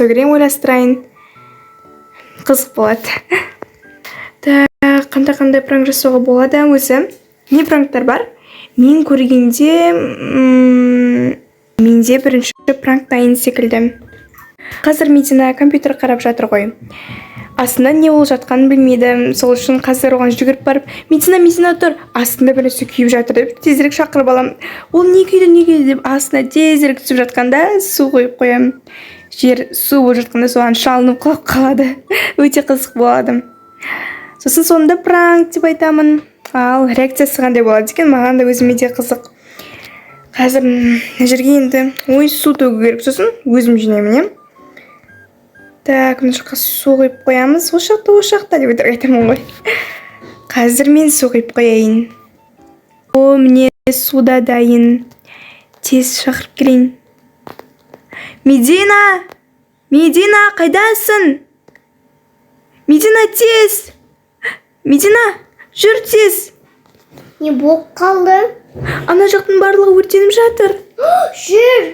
Крем ойластырайын, қызық болады. Так, қандай пранк жасауға болады өзі? Не пранктар бар мен көргенде? Менде бірінші пранк дайын секілді. Қазір Медина компьютер қарап жатыр ғой, астында не болып жатқанын білмейді. Сол үшін қазір оған жүгіріп барып: «Медина, Медина, тұр, астында бір нәрсе күйіп жатыр», – деп тезірек шақырып аламын. Ол «Не күйді, не күйді?» деп астына тезірек түсіп жатқанда, су құйып қоямын. Жер су болып жатқанда, соған шалынып құлап қалады. Өте қызық болады. Сосын соңында «Пранк» деп айтамын. Ал реакциясы қандай болады екен, маған да, өзіме де қызық. Қазір мына жерге енді, ой, су төгу керек, сосын өзім жинаймын, иә. Так, мына жаққа су құйып қоямыз. «Осы жақта, осы жақта», – деп өтірік айтамын ғой. Қазір мен су құйып қояйын. О, міне, су да дайын. Тез шақырып келейін. Медина, Медина, қайдасың? Медина, тез! Медина, жүр тез! Не болып қалды? Ана жақтың барлығы өртеніп жатыр. Жүр.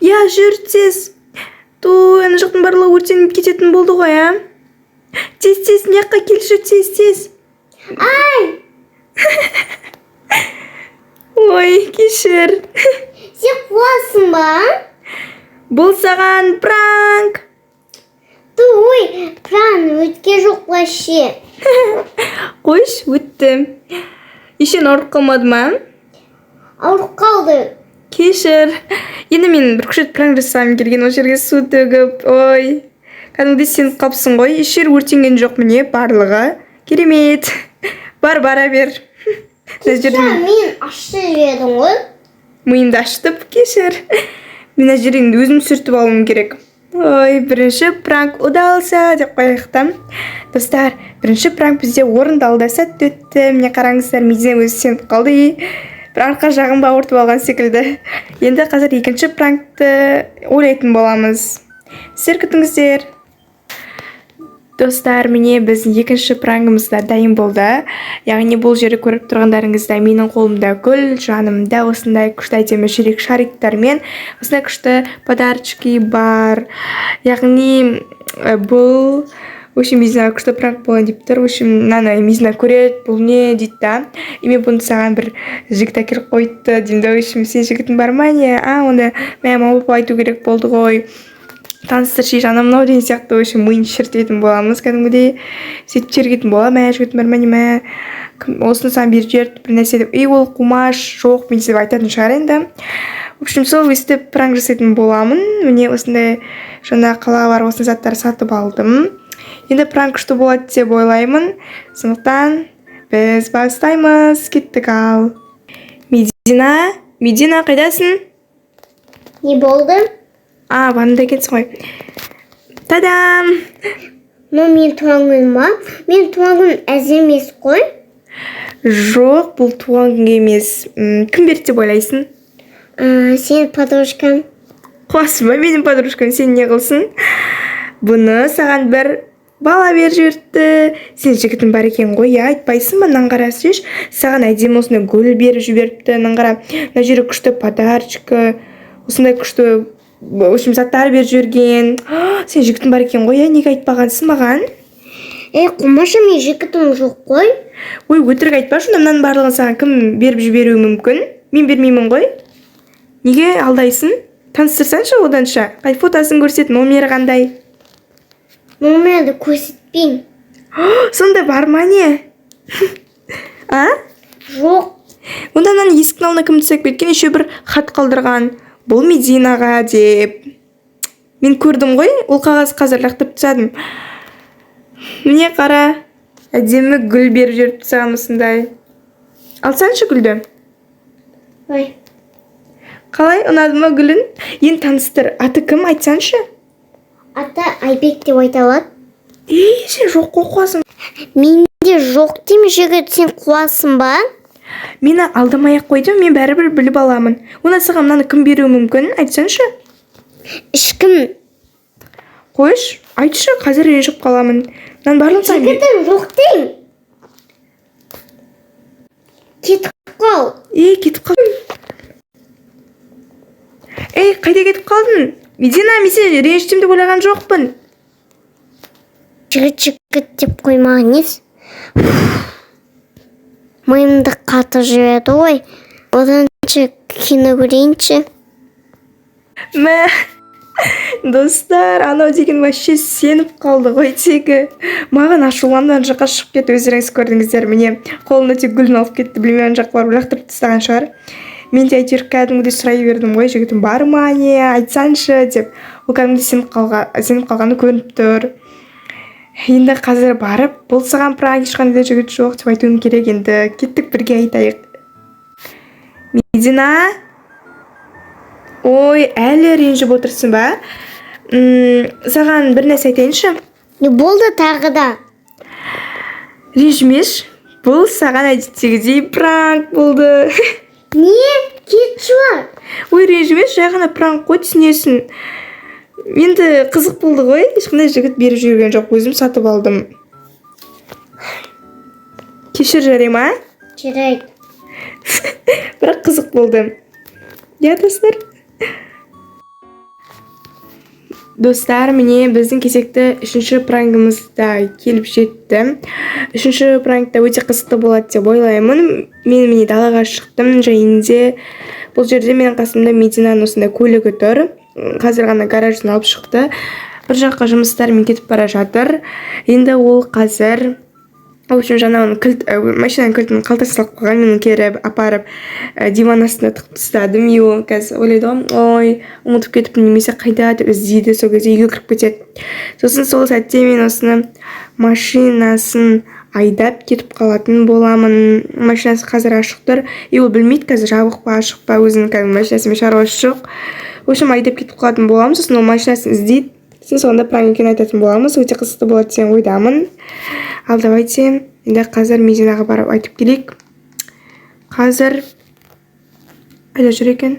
Иә, жүр тез. Той, ана жақтың барлығы өртеніп кететін болды ғой, а. Тез, тез, мына жаққа келші, тез, тез! Ай! Ой, кешір. Сен қуасың ба? Бұл саған пранк. Ой, пранк өткен жоқ вообще. Қойшы, өтті. Еще ауырып қалмады ма? Ауырып қалды. Кешір. Енді мен бір күшті пранк жасағым келген, ол жерге су төгіп. Ой, кәдімгідей сеніп қалыпсың ғой. Еш жер өртенген жоқ, міне, барлығы керемет. Бар, бара бер. Мына жерде Сен мен ашты жібердің ғой. Миымды ашытып, кешір. Мен мына жерде енді өзім сүртіп алуым керек. Ой, бірінші пранк удался деп қояйық та. Достар, бірінші пранк бізде орындалды, сәтті өтті. Міне, қараңыздар, Медина өзі сеніп қалды и бір арқа жағын ауыртып алған секілді. Енді қазір екінші пранкты ойлайтын боламыз, сіздер күтіңіздер. Достар, міне, біздің екінші пранкымыз да дайын болды. Яғни бұл жерде көріп тұрғандарыңыздай, менің қолымда гүл, жанымда осындай күшті, әдемі жүрек шариктармен осындай күшті подарочки бар. Яғни бұл, в общем, Медина күшті пранк болайын деп тұр. В общем, мынаны Медина көреді, «Бұл не?» дейді да. И мен «Бұны саған бір жігіт әкеліп қойыпты» деймін да. В общем, «Сен жігітің бар ма, не? А, онда мә, мама, папа айту керек болды ғой, таныстыршы, жаным мынау» деген сияқты. В общем, миын шірітетін боламыз кәдімгідей. Сөйтіп тергейтін боламын: «Мә, жігітің бар ма, не? Мә, кім осыны саған беріп жіберді?» бір нәрсе деп. И ол «Қумаш, жоқ мен» деп айтатын шығар енді. В общем, сол өйстіп пранк жасайтын боламын. Міне, осындай жаңа қалаға барып, осындай заттар сатып алдым. Енді пранк күшті болады деп ойлаймын, сондықтан біз бастаймыз. Кеттік. Ал, Медина, Медина, қайдасың? Не болды? А, ваннада екенсің ғой. Та-дам! Но мен туған күнім ба? Мен туған күнім әз емес қой. Жоқ, бұл туған күнге емес. Кім берді деп ойлайсың? Сенің подружкаң. Қуасың ба, менің подружкам сен не қылсын? Бұны саған бір бала беріп жіберіпті. Сен жігітің бар екен ғой, иә, айтпайсың ба? Мынаны қарасайшы, саған әдемі осындай гүл беріп жіберіпті. Мынаны қара, мына жерде күшті подарочка, осындай күшті, в общем, заттар беріп жіберген. Сен жігітің бар екен ғой, иә, неге айтпағансың маған? Ей, қумашы, мен жігітім жоқ қой. Ой, өтірік айтпашы. Онда мынаның барлығын саған кім беріп жіберуі мүмкін? Мен бермеймін ғой. Неге алдайсың? Таныстырсаңшы оданша. Қай, фотосын көрсет, номері қандай? Номерді көрсетпеймін. Сонда бар ма, не, а? Жоқ. Онда мынаны есіктің алдына кім тастап кеткен? Еще бір хат қалдырған, бұл Мединаға деп. Мен көрдім ғой ол қағаз, қазір лақтырып тастадым. Міне, қара, әдемі гүл беріп жіберіпті саған осындай. Алсаңшы гүлді. Ой. Қалай, ұнады ма гүлің? Енді таныстыр, аты кім, айтсаңшы. Аты Айбек деп айталады. Ей, сен жоқ қой, қуасың. Менде жоқ деймін жігіт, сен қуасың ба? Мені алдамай ақ қойды, мен бәрібір біліп аламын. Онда саған мынаны кім беруі мүмкін, айтсаңшы. Ешкім. Қойшы, айтшы, қазір ренжіп қаламын. Мынаның барлығын саған Жігітім жоқ деймін. Кетіп қал. Ей, кетіп қал. Ей, қайда кетіп қалдың, Медина? Мен сені ренжітемін деп ойлаған жоқпын. Жігіт, жігіт деп қоймаған несі? Миымды қатырып жіберді ғой. Оданша кино көрейінші. Мә, достар, анау деген вообще сеніп қалды ғой тегі. Маған ашуланды, ана жаққа шығып кетті, өздеріңіз көрдіңіздер. Міне, қолына тек гүлін алып кетті, білмеймін, ана жаққа барып лақтырып тастаған шығар. Мен де әйтеуір кәдімгідей сұрай бердім ғой, жігітім бар ма, не, айтсаңшы деп. Ол кәдімгідей сеніп қалғаны көрініп тұр. Енді қазір барып, бұл саған пранк, ешқандай да жігіт жоқ деп айтуым керек. Енді кеттік, бірге айтайық. Медина, ой, әлі ренжіп отырсың ба? Саған бір нәрсе айтайыншы. Не болды тағы да? Ренжімеші, бұл саған әдеттегідей пранк болды. Не? Кетші бар. Ой, ренжімеші, жай ғана пранк қой, түсінесің. Енді қызық болды ғой, ешқандай жігіт беріп жіберген жоқ, өзім сатып алдым. Кешір, жарай ма? Жарайды. Бірақ қызық болды, иә, достар? Достар, міне, біздің кезекті үшінші пранкіміз да келіп жетті. Үшінші пранк та өте қызықты болады деп ойлаймын. Мен, міне, далаға шықтым және де бұл жерде менің қасымда Мединаның осындай көлігі тұр. Қазір ғана гараждан алып шықты, бір жаққа жұмыстармен кетіп бара жатыр. Енді ол қазір, в общем, жаңа оның кілт, машинаның кілтін қалтасына салып қойған. Мен кері апарып, диван астына тығып тастадым. И ол қазір ойлайды ғой, ой, ұмытып кетіппін немесе қайда деп іздейді. Сол кезде үйге кіріп кетеді. Сосын сол сәтте мен осыны машинасын айдап кетіп қалатын боламын. Машинасы қазір ашық тұр, и ол білмейді қазір жабық па, ашық па, өзінің кәдімгі машинасымен шаруасы жоқ. В общем, айдап кетіп қалатын боламын. Сосын ол машинасын іздейді, сосын соңында пранк екенін айтатын боламыз. Өте қызықты болады деген ойдамын. Ал давайте енді қазір Мединаға барып айтып келейік. Қазір қайда жүр екен?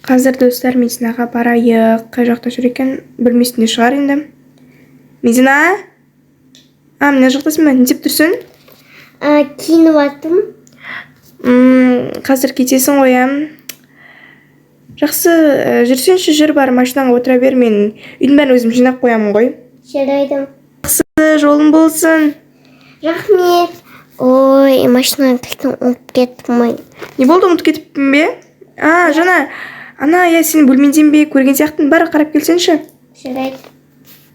Қазір, достар, Мединаға барайық. Қай жақта жүр екен, бөлмесінде шығар енді. Медина, а, мына жақтасың ба? Не деп тұрсың? Киініп жатырмын. Қазір кетесің ғой, иә? Жақсы, жүрсеңші, жүр, бар, машинаңа отыра бер, мен үйдің бәрін өзім жинап қоямын ғой. Жарайды. Жақсы, жолың болсын. Рахмет. Ой, машинаның кілтін ұмытып кеттім ғой. Не болды, ұмытып кетіппін бе? А, жаңа ана, иә, сенің бөлмеңден бе, көрген сияқтымын, бар, қарап келсеңші. Жарайды.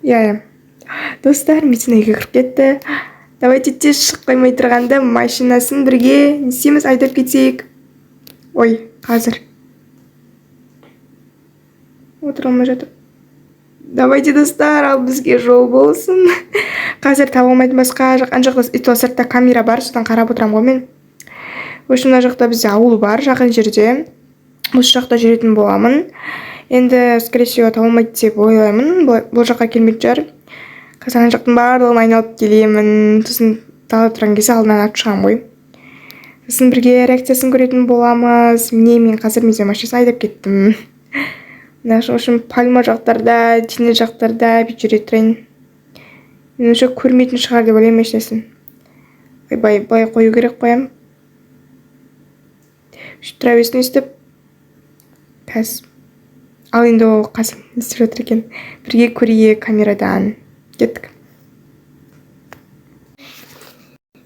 Иә, достар, Медина үйге кіріп кетті. Давайте тез, шығып қоймай тұрғанда машинасын бірге не істейміз, айдап кетейік. Ой, қазір отыра алмай жатыр. Давайте, достар, ал бізге жол болсын. Қазір таба алмайтын басқа жақ, ана жақта, и то сыртта камера бар, содан қарап отырамын ғой мен. В общем, мына жақта бізде ауыл бар жақын жерде. Осы жақта жүретін боламын. Енді, скорее всего, табылмайды деп ойлаймын. Бұл жаққа келмейтін шығар. Қазір ана жақтың барлығын айналып келемін. Сосын далада тұрған кезде алдынан атып шығамын ғой. Сосын бірге реакциясын көретін боламыз. Міне, мен қазір Медина машинасын айдап кеттім. Мына, в общем, пальма жақтарда, теңіз жақтарда бүйтіп жүре тұрайын. Мен уже көрмейтін шығар деп ойлаймын машинасын. Ойбай, былай қою керек қоямын. Сөйтіп тұра берсін өйстіп. Қазір. Ал енді ол қазір не істеп жатыр екен? Бірге көрейік камерадан. Кеттік.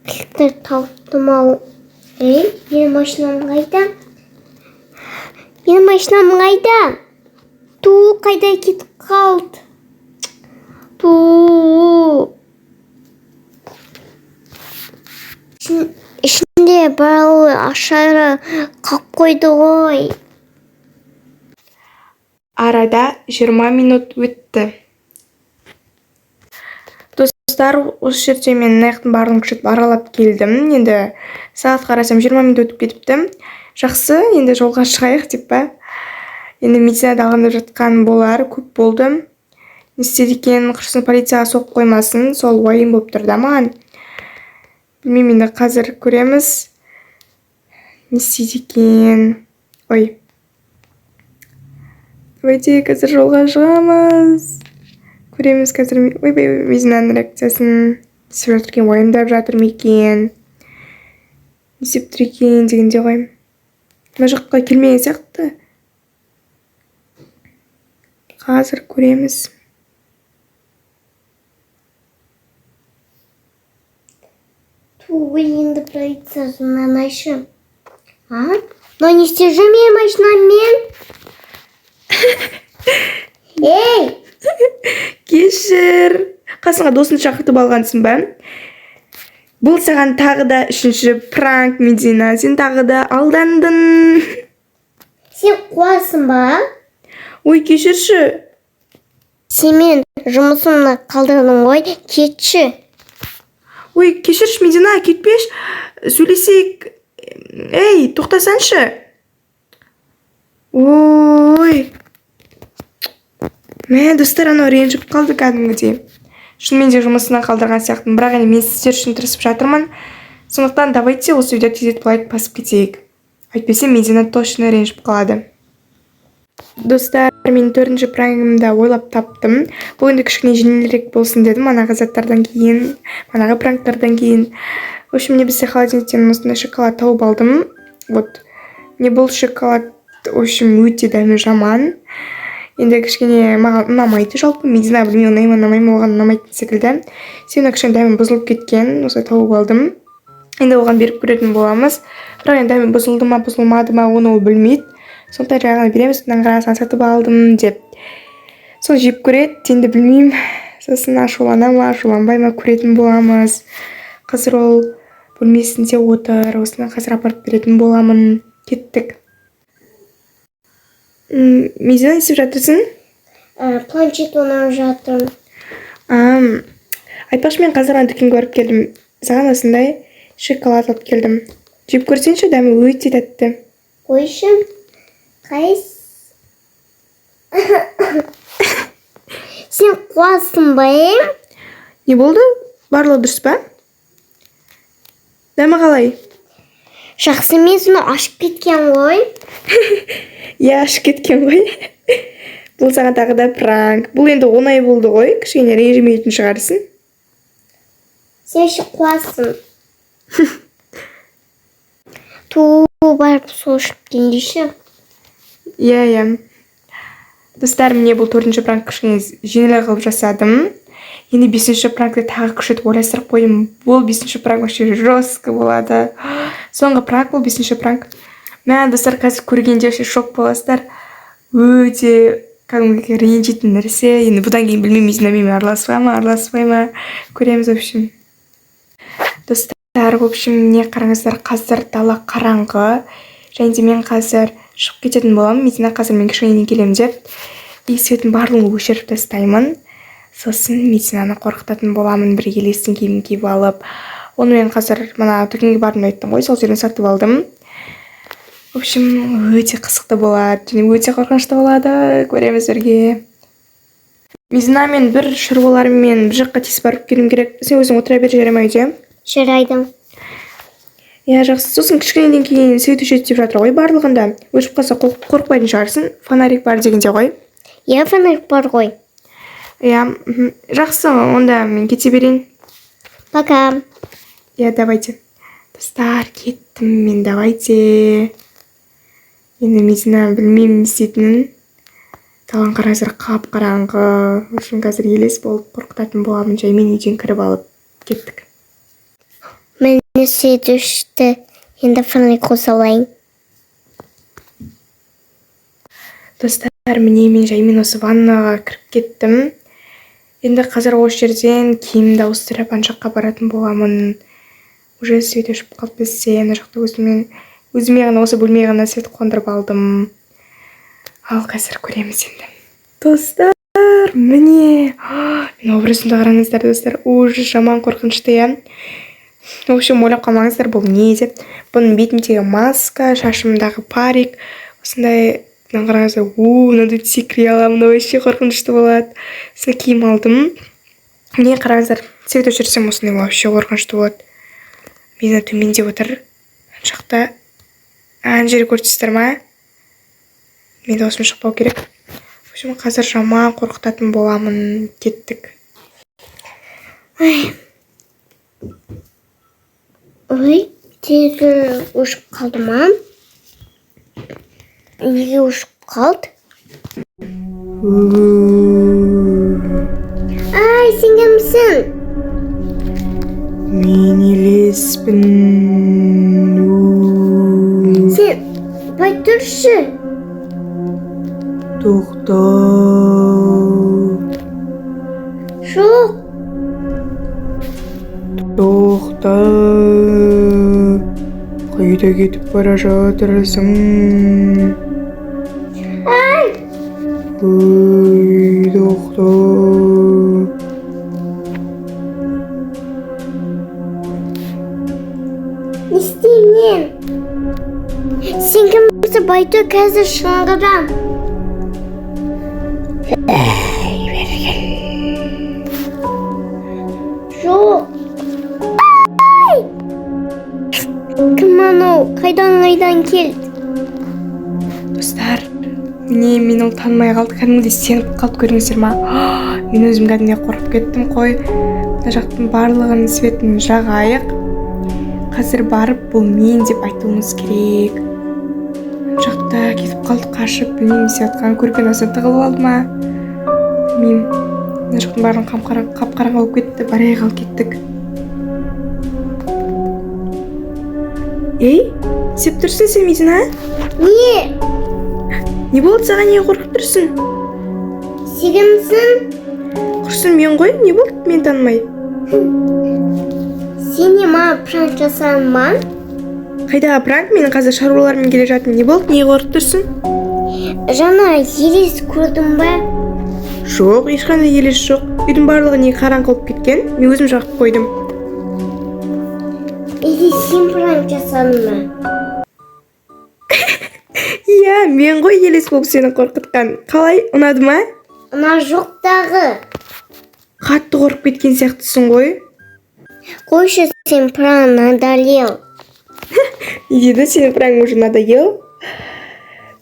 Кілтті таптым ау. Ей, менің машинам қайда? Менің машинам қайда? Ту, қайда кетіп қалды? Ту. Ішінде барлығы ақшалары қалып қойды ғой. Арада 20 минут өтті. Достар, осы жерде мен мына жақтың барлығын күшейтіп аралап келдім. Енді сағат қарасам, 20 минут өтіп кетіпті. Жақсы, енді жолға шығайық деп па. Енді Мединада алаңдап жатқан болар, көп болды. Не істеді екен, құрсын, полицияға соғып қоймасын, сол уайым болып тұр да маған. Білмеймін, енді қазір көреміз. Не істейді екен. Ой. Давайте қазір жолға шығамыз. Көреміз қазір, ойбай, Мединаның реакциясын. Не істеп жатыр екен, уайымдап жатыр ма екен? Не істеп тұр екен дегенде ғой. Мына жаққа келмеген сияқты. Қазір көреміз. Ту, енді полиция звонайшы. А? Мынау не істеп жүр менің машинаммен? Ей! Кешір. Қасыңа досын шақыртып алғансың ба? Бұл саған тағы да үшінші пранк, Медина. Сен тағы да алдандың. Сен қуасың ба? Ой, кешірші. Сен мен жұмысымды қалдырдың ғой, кетші. Ой, кешірші, Медина, кетпеші. Сөйлесейік. Ей, тоқтасаңшы. Ой. Мә, достар, анау ренжіп қалды кәдімгідей. Шынымен де жұмысынан қалдырған сияқтымын. Бірақ енді мен сіздер үшін тырысып жатырмын. Сондықтан давайте осы видео тездетіп лайк басып кетейік. Әйтпесе Медина точно ренжіп қалады. Достар, мен төртінші пранкімді ойлап таптым. Бұл енді кішкене жеңілірек болсын дедім манағы заттардан кейін, манағы пранктардан кейін. В общем, міне, бізде холодильниктен осындай шоколад тауып алдым. Вот. Міне, бұл шоколад, в общем, өте дәмі жаман. Енді кішкене маған ұнамайды жалпы. Медина, білмеймін, ұнай ма, ұнамай ма, оған ұнамайтын секілді. Себебі кішкене дәмі бұзылып кеткен, осылай тауып алдым. Енді оған беріп көретін боламыз. Бірақ енді дәмі бұзылды ма, бұзылмады ма, оны ол білмейді. Сондықтан жай ғана береміз, мынаны қарасаң сатып алдым деп. Соны жеп көреді, енді білмеймін. Сосын ашулана ма, ашуланбай ма, көретін боламыз. Қазір ол бөлмесінде отыр, осыны қазір апарып беретін боламын. Кеттік. Медина, не істеп жатырсың? Планшет ойнап жатырмын. Айтпақшы, мен қазір ана дүкенге барып келдім. Саған осындай шоколад алып келдім. Жеп көрсеңші, дәмі өте тәтті. Қойшы. Қайсы? Сен қуасың ба, е? Не болды? Барлығы дұрыс па? Дәмі қалай? Жақсы емес, мынау ашып кеткен ғой. Иә, ашып кеткен ғой. Бұл саған тағы да пранк. Бұл енді оңай болды ғой, кішкене ренжімейтін шығарсың. Сен ше, қуасың. Ту, барып су ішіп келейінші. Иә. Достар, міне, бұл төртінші пранк, кішкене жеңіл қылып жасадым. Енді бесінші пранкті тағы күшейтіп ойластырып қойдым. Бұл бесінші пранк вообще жестко болады. Соңғы пранк бұл бесінші пранк. Мә, достар, қазір көргенде вообще шок боласыздар. Өте кәдімгі ренжитін нәрсе. Енді бұдан кейін білмеймін, Медина менімен араласпай ма, араласпай ма, көреміз, в общем. Достар, в общем, міне, қараңыздар, қазір дала қараңғы. Және де мен қазір шығып кететін боламын. Медина қазір мен кішкене келемін деп. И светін барлығын өшіріп тастаймын. Сосын Мединаны қорқытатын боламын, бір елестің киімін киіп алып. Оны мен қазір мына дүкенге бардым айттым ғой, сол жерден сатып алдым. В общем, өте қызықты болады және өте қорқынышты болады. Көреміз бірге. Мизина, мен бір шаруаларыммен бір жаққа тез барып келуім керек. Сен өзің отыра бер, жарай ма, үйде? Жарайды. Иә, жақсы. Сосын кішкенеден кейін свет өшеді деп жатыр ғой барлығында. Өшіп қалса, қорықпайтын шығарсың, фонарик бар дегенде ғой. Иә, фонарик бар ғой. Иә, жақсы, онда мен кете берейін. Пока. Иә, давайте. Достар, кеттім мен, давайте. Енді Мизина білмеймін не істейтінін. Даланы қараңыздар, қап қараңғы. В общем, қазір елес болып қорқытатын боламын. Жаймен үйден кіріп алып кеттік. Міне, свет өшті. Енді фонарик қоса алайын. Достар, міне, мен жаймен осы ваннаға кіріп кеттім. Енді қазір осы жерден киімімді ауыстырып, ана жаққа баратын боламын. Уже свет өшіп қалды бізде. Ана жақта өзіме ғана, осы бөлмеге ғана свет қондырып алдым. Ал қазір көреміз енді. Достар, міне, менің образымды қараңыздар, достар. Ужас, жаман қорқынышты, иә. В общем, ойлап қалмаңыздар, бұл не деп. Бұның бетімдегі маска, шашымдағы парик, осындай. Мынаны қараңыздар, у, мынандай секіре аламын, мынау вообще қорқынышты болады. Осындай киім алдым. Міне, қараңыздар, свет өшірсем, осындай вообще қорқынышты болады. Мені төмендеп отыр. Ана жақта, ана жерді көріп тұрсыздар ма? Менің дауысым шықпау керек. В общем, қазір жаман қорқытатын боламын. Кеттік. Ой. Ой, телевизор өшіп қалды ма? Неге өшіп қалды? Ай, сен кімсің? Мен елеспін. Сен бай тұршы. Тоқта. Жоқ. Тоқта. Қайда кетіп бара жатырсың? Ай! Ой, тоқта. Не істеймін мен? Сен кімсің, бай тұр, қазір шыңғырам. Бері кел. Жоқ. Ай! Кім анау? Қайдан келді? Достар, міне, мені ол танымай қалды, кәдімгідей сеніп қалды, көрдіңіздер ма? Мен өзім кәдімгідей қорқып кеттім қой. Мына жақтың барлығының светін жағайық. Қазір барып, бұл мен деп айтуымыз керек. Ана жақта кетіп қалды қашып, білмеймін не істеп жатқанын. Көрпенің астына тығылып алды ма, білмеймін. Мына жақтың барлығы қап қараңғы болып кетті. Барайық, ал кеттік. Ей, не істеп тұрсың сен, Мидина? Не? Не болды саған, неге қорқып тұрсың? Сен кімсің? Құрсын, мен ғой, не болды мен танымай? Сен не, маған пранк жасадың ма? Қайдағы пранк, мен қазір шаруалармен келе жатырмын. Не болды, неге қорқып тұрсың? Жаңа елес көрдің ба? Жоқ, ешқандай елес жоқ. Үйдің барлығы неге қараңғы болып кеткен? Мен өзім жағып қойдым. Или сен пранк жасадың ба? Иә, мен ғой елес болып сені қорқытқан. Қалай, ұнады ма? Ұна жоқ тағы. Қатты қорқып кеткен сияқтысың ғой. Қойшы, сен пранк надоел. Не деді, сенің пранк уже надоел?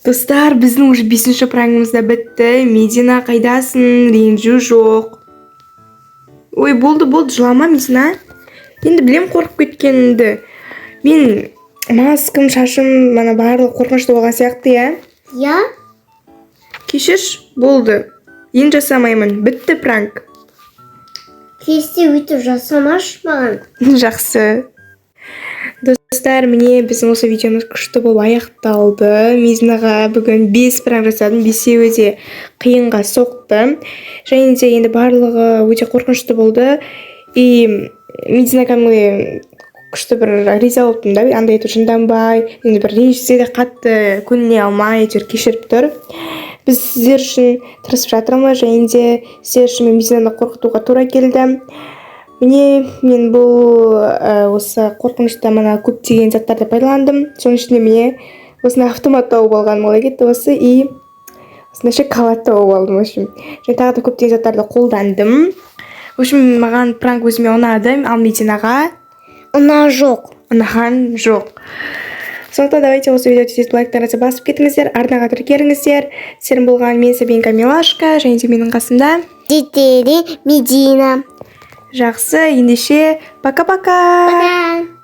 Достар, біздің уже бесінші пранкымыз да бітті. Медина, қайдасың? Ренжу жоқ. Ой, болды, болды, жылама, Медина. Енді білем қорқып кеткеніңді. Мен маскам, шашым, мана барлығы қорқынышты болған сияқты, иә? Иә? Кешірші, болды. Енді жасамаймын. Бітті пранк. Келесі өйтіп жасамашы маған. Жақсы. Достар, міне, біздің осы видеомыз күшті болып аяқталды. Мизинаға бүгін 5 пранк жасадым, бесеуі де қиынға соқты. Және де енді барлығы өте қорқынышты болды. И Мизина кәдімгідей күшті бір риза болып тұрмын да, андай етіп жынданбай, енді бір ренжісе де қатты көңіліне алмай, әйтеуір кешіріп тұр. Біз сіздер үшін тырысып жатырмыз және де сіздер үшін мен Мизинаны қорқытуға тура келді. Міне, мен бұл осы қорқынышта мына көптеген заттарды пайдаландым. Соның ішінде міне Осындай автомат тауып алғаным қалай кетті осы. И осындай шоколад тауып алдым, в общем. Және тағы да көптеген заттарды қолдандым. В общем, маған пранк өзіме ұнады, ал Мединаға Ұна жоқ. ұнаған жоқ. Сондықтан давайте осы видео тез лайктарыңызды басып кетіңіздер, арнаға тіркеліңіздер. Сіздермен болған мен, Сабинка Милашка, және де менің қасымда Детери Медина. Жақсы, ендеше, пока пока. Пока.